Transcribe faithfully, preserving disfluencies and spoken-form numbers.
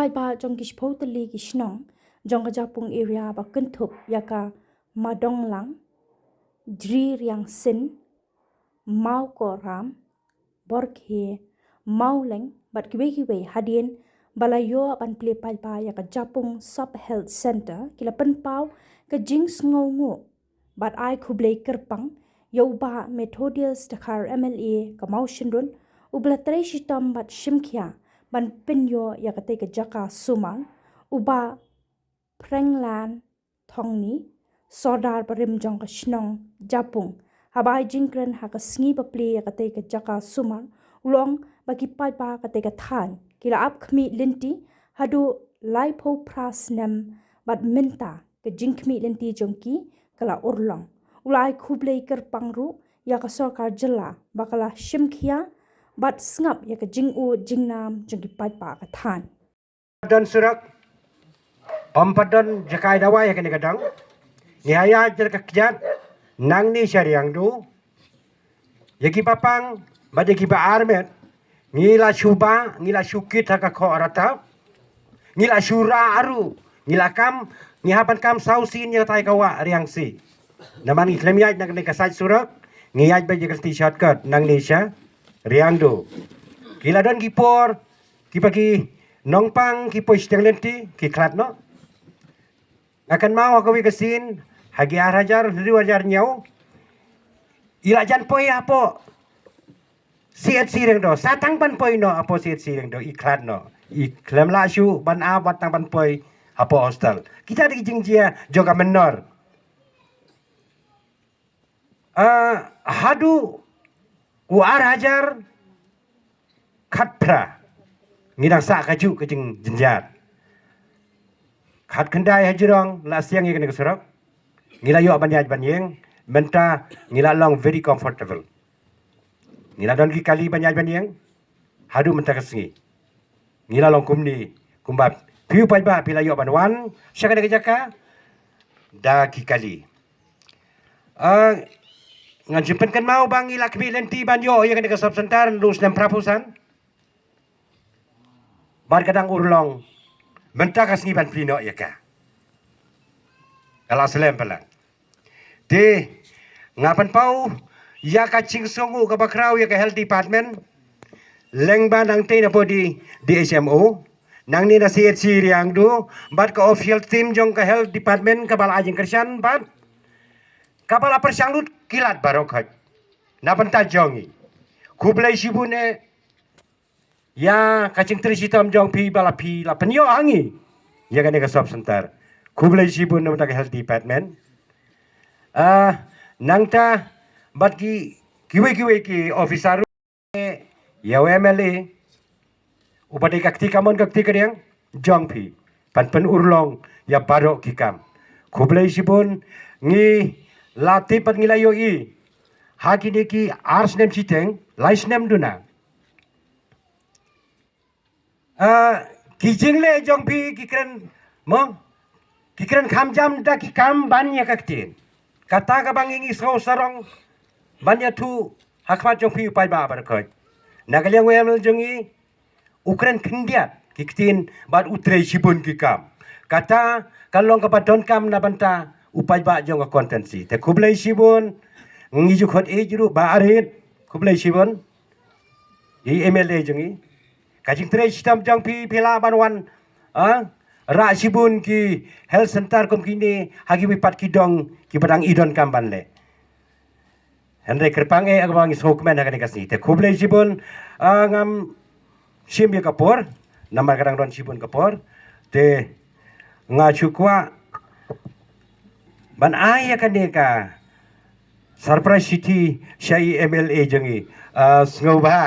Paidbah jong ki shiphew tylli ki shnong jong ka Japung area ba kynthup ïa ka Madonglang, Dri Riangsin, Mawkoram, Borkhe, Mawleng bad kiwei kiwei hadien ba la ïoh ban plie paidbah ïa ka Japung Sub Health Centre, ki la pynpaw ka jingsngewnguh bad ai khublei kyrpang ïa u Bah Methodius Dkhar, M L A ka Mawshynrut, uba la trei shitom bad shimkhia ban pynïoh ïa katei ka jaka sumar, u Bah Prenglan Thongni, Sordar barim jong ka shnong Japung, haba ai jingkren ha ka sngi ba plie ïa katei ka jaka sumar, u la ong ba ki paidbah katei ka thaiñ ki la ap khmih lynti haduh laiphew phra snem bad mynta ka jingkhmih lynti jong ki ka la urlong. U la ai khublei kyrpang ruh ïa ka sorkar jylla ba ka la shimkhia bad sngap ïa ka jingud jingnam jong ki paidbah ka thaiñ. Don surok, ym pat don jaka ïa dawai ha kane ka dong. Ngi haya jaka kjat nangne sha Riangdo. Ïa ki bapang bad ïa ki ba armet, ngi la shu ba, ngi la shu kit ha ka khoh rata, ngi la shu rah aru, ngi la kam, ngi hap ban kam saw sien ïa katai ka wah Riangsi. Namar ngi khlem ïaid na kane ka side surok, ngi ïaid beit ïa ka lynti shortcut nangne sha Riangdo. Ki la don ki por kiba ki nongpang ki poi shiteng lynti ki khlad noh. Nga kynmaw ha kawei ka sien ha ki ar hajar hynriew hajar hynñiew, i la jan poi hapoh C H C Riangdo, sa tang ban poi noh hapoh C H C Riangdo i khlad noh. I khlem lah shuh ban ap wat tang ban poi hapoh hostel. Kita dei ki jingjia jong ka mynnor. Ah, haduh u ar hajar khatphra ngi dang sah kajuh ka jingjynjar. Khatkhyndai ha jrong la siang ïa kane ka surok, ngi la ïoh ban ïaid ban ïeng, mynta ngi la long very comfortable. Ngi la don ki kali ban ïaid ban ïeng haduh mynta ka sngi. Ngi la long kumne kumba phi u paidbah phi la ïoh ban wan sha kane ka jaka da ki kali. Ah, ngan shu pynkynmaw ba ngi la khmih lynti ban ïoh ïa kane ka sub center naduh u snem phra phew san bad ka dang urlong mynta ka sngi ban plie noh ïa ka. Ka la slem palat. Te nga pynpaw ïa ka jingsngewnguh kaba khraw ïa ka health department lyngba nangtei na podi D H M O, nangne na C H C Riangdo bad ka official team jong ka health department kaba la ai jingkyrshan bad kaba la pyrshang lut ki lad baroh khoit na bynta jong ngi. Khublei shibun eh ïa ka jingtrei shitom jong phi ba la phi la pynïoh ha ngi ïa kane ka sub center. Khublei shibun na bynta ka health department. Ah, nangta bad ki kiwei kiwei ki officer ruh, ïa u M L A uba dei ka kti kamon ka kti kadiang jong phi ban pynurlong ïa baroh ki kam. Khublei shibun. Ngi la tip bad ngi la ïohi ha kine ki ar snem shiteng, lai snem duna, ah, ki jingleh jong phi ki kren, mo, ki kren kham jam da ki kam ban ïa ka ktien. Kata kaba ngi ngi sngew sarong ban ïathuh ha khmat jong phi u paidbah baroh khoit. Na ka liang u M L A jong ngi u kren khyndiat ki ktien bad u trei shibun ki kam. Kata ka long kaba donkam na bynta u paidbah jong ka constituency. Te khublei shibun. Ngi ju khot ïeit ruh Bah Arit, khublei shibun. I M L A jong ngi, ka jingtrei shitom jong phi phi lah ban wan, ah, rah shibun ki health center kum kine ha kiwei pat ki dong kiba dang i donkam ban leh. Hynrei kyrpang eh kaba ngi sngewkmen ha kane ka sngi. Te khublei shibun. Ah, ngam shim ïa ka por namar ka dang don shibun ka por. Te nga shu kwah ban ai ïa kane ka surprise shithi sha i M L A jong ngi. Ah, sngewbha.